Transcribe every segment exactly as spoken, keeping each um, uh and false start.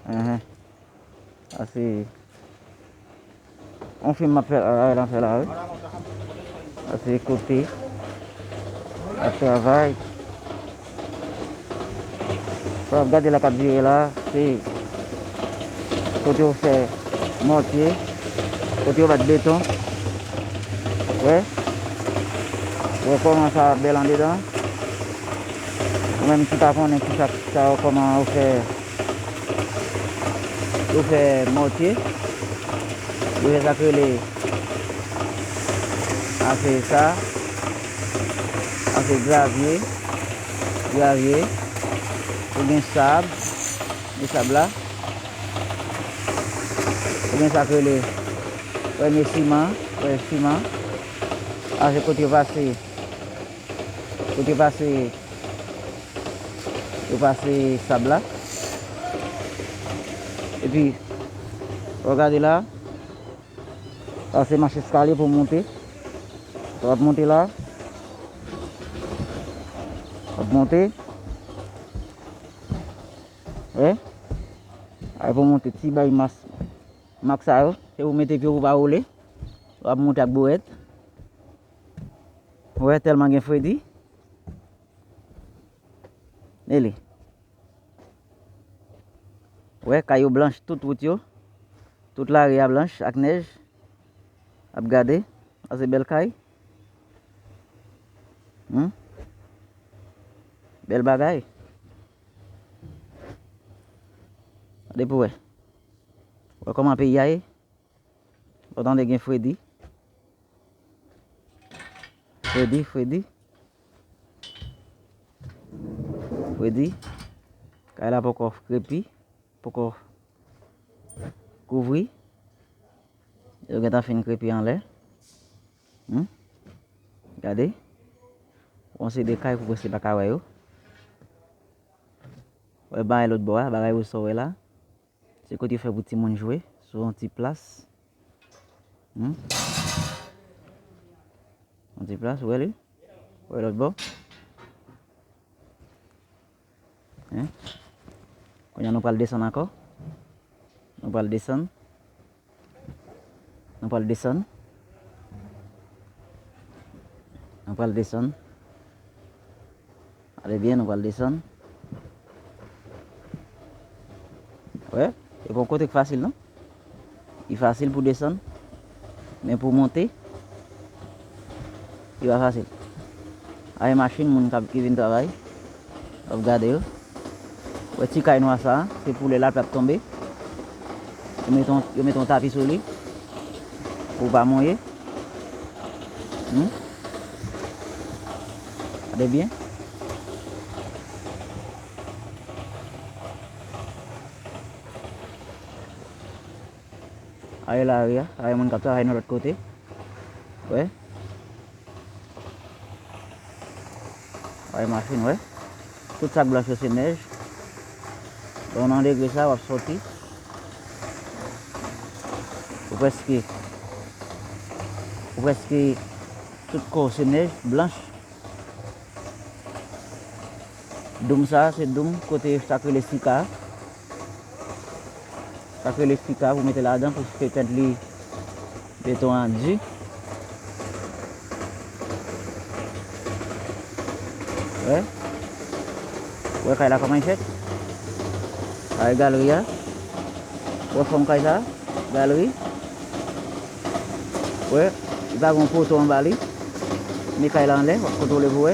Enhen. Sa se yon fim m ap fè la, Ariel ap fè la, wi. Sa se kote l ap travay. Sa w ap gade la k ap vire la, se kote yo fè mòtye, kote yo bat beton. Wè? Wè kòman sa bèl andedan. Ou menm ki pa konnen kisa, sa yo, kòman yo fè, yo fè mòtye. Yo fè sa k rele, a se sa, a se gravye, gravye, ou gen sab, gen sab la, ou gen sa k rele premye siman, premye siman, a se kote yo pase, kote yo pase, yo pase sab la. Epi, w ap gade la, sa se mach eskalye pou w monte. W ap monte la. W ap monte. Wè. Ay pou w monte ti bay mas, mak sa yo. Se pou w mete pye w pou w pa wole. W ap monte ak bowèt. Wè, tèlman gen fredi. Nele. Wè, kay yo blanch, tout wout yo. Tout lari a blanch ak nèj. Ap gade. Sa se bèl kay. Hmm? Bèl bagay. Gade pou wè. Wè kòman peyi a ye. Ou tande gen fredi. Fredi, fredi. Fredi. Kay la poko krepi, poko kouvri. Yo gentan fin krepi anlè. Hmm? Gade. Yon se de kay pou prèske pa ka wè yo. Wè bagay lòt bò a, bagay resò wè la. Se kote yo fè pou timoun jwe, sou yon ti plas. Hmm? Yon ti plas, ou wè li? Ou wè lòt bò? Hein? Kounye a nou pral desann ankò. Nou pral desann. Nou pral desann. Nou pral desann. Gade byen, nou pral desann. Wè, e pa yon kote k fasil, non. Li fasil pou desann, men pou monte, li pa fasil. Ay machin, moun k ap, ki vin travay, w ap gade yo. Wè ti kay nwa sa, se pou lè lapli ap tonbe. Yo mete yon, yo mete yon tapi sou li, pou w pa mouye. Hmm? Gade byen. Ay lari a, ay moun k ap travay nan lòt kote. Wè. Ay machin, wè. Tout sa k blanch yo se nèj. Bon, nan degre sa, w ap soti. Ou prèske, ou prèske tout kò w se nèj blanch. Doum sa, se doum kote sa k rele sika. Sa k rele sika pou mete ladan pou fè tèt li beton an di. Wè. Wè kay la kòman l fèt. Ay galeri a. Wè fòm kay sa. Galeri. Wè, li pa gen poto anba li. Men kay la anlè, w ap kontwole pou wè.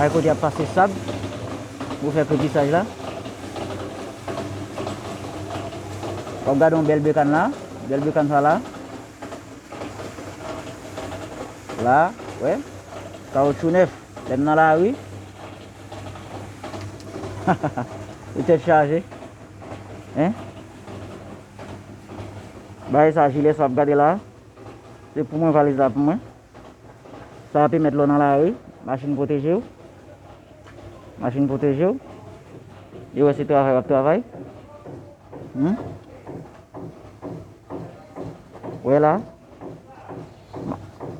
Ay kote y ap pase sab pou fè krepisaj la. W ap gade yon bèl bekàn la, bèl bekàn sa la. La, wè, kawotchou nèf, lè m nan lari. Li tèt chaje. Hein? Bagay sa, jilè sa w ap gade la, se pou mwen, valiz la pou mwen. Sa a pèmèt lè w nan lari, machin pwoteje w. Machin pwoteje w. Yo wè se travay w ap travay. Hmm? Wè la.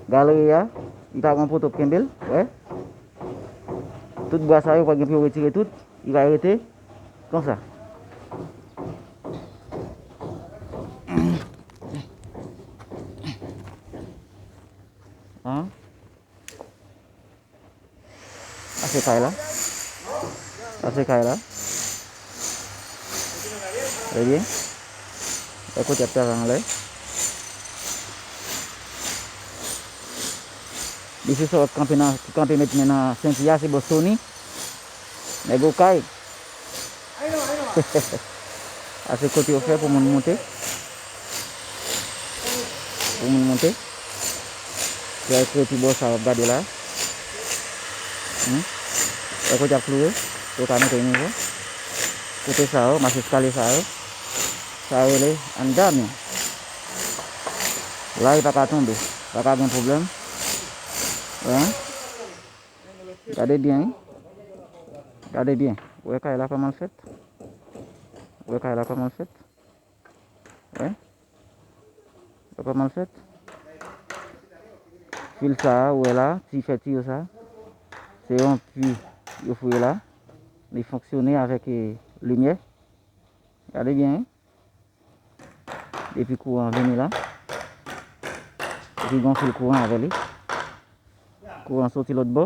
Galeri a, li pa gen poto k kenbe l, wè. Tout bwa sa yo, pa gen pou yo retire tout. Li va rete. Konsa. An? Sa se kay la. Sa se kay la. Ebyen, e kote ap travay anlè. Mesye sa w ap kanpe nan, ki kanpe met men nan senti a, se bòs Tony. Nèg Okay. A se kote yo fè pou moun monte. Pou moun monte. Fè kote bò sa w ap gade la. Hmm? Fè kote ap kloure. Pou yo ka monte nivo. Kote sa yo, mach eskalye sa yo. Sa yo rele andamyo. La, li pa ka tonbe. Pa ka gen pwoblèm. Hein? Gade byen, wi. Gade byen. Ou wè kay la kòman l fèt? Ou wè kay la kòman l fèt? Wi. Ou wè kòman l fèt? Fil sa a, ou wè la, ti fè tiyo sa a. Se yon pwi yo foure la. Li fonksyone avèk, eh, limyè. Gade byen, wi. Depi kouran vini la, epi gon fil kouran avè li. Kouran soti lòt bò.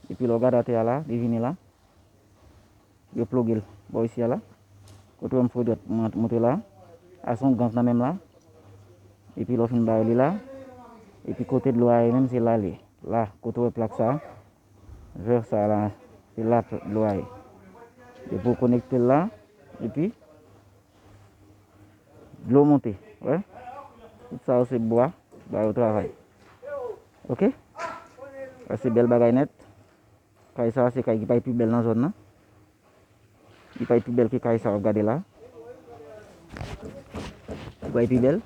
Epi lè w gade atè a la, li vini la. Yo ploge l bò isi a la. Kote w wè m foure dwèt mwen montre la. A se yon gank nan men m la. Epi lè w fin ba yo li la. Epi kote dlo a ye menm, se la li ye. La, kote w wè plak sa a. Vè sa la, se la dlo a ye. Depi w konekte l la, epi dlo monte, wè. Tout sa yo se bwa, bwa yo travay. Oke? Sa se bèl bagay nèt. Kay sa a se kay ki pral pi bèl nan zòn nan. Li pral pi bèl ke kay sa w ap gade la. Li pral pi bèl.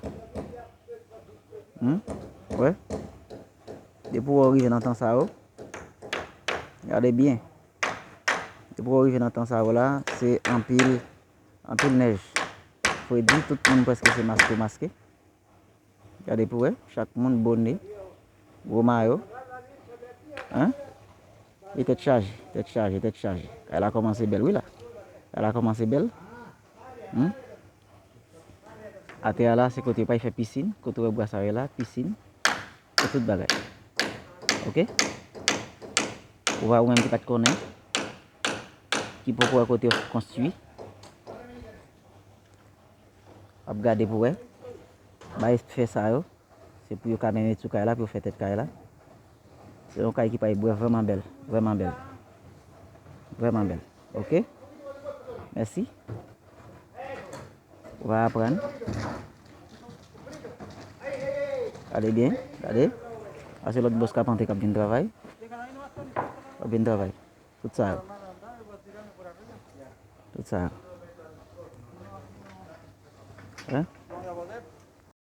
Hmm? Wè. Depi w wè w rive nan tan sa yo, gade byen. Depi w wè w rive nan tan sa yo la, se anpil, anpil nèj. Fredi, tout moun prèske se maske, maske. Gade pou wè, chak moun bone, gwo mayo. Hein? E tèt chaje, tèt chaje, tèt chaje. Kay la kòmanse bèl, wi la. Kay la kòmanse bèl. Hmm? Atè a la, se kote yo pral fè pisin, kote w wè bwa sa yo la, pisin. E tout bagay. Oke? Ou va ou menm ki pa t konnen, ki poko wè kote yo konstwi. W ap gade pou wè. Bay fè sa yo. Se pou yo ka menm sou kay la, pou yo fè tèt kay la. Se yon kay ki pral vrèman bèl. Vrèman bèl. Vrèman bèl. Oke? Mèsi. Ou va aprann. Gade byen. Gade. A se lòt bòs k ap antre k ap vin travay. K ap vin travay. Tout sa yo. Tout sa yo. Hein?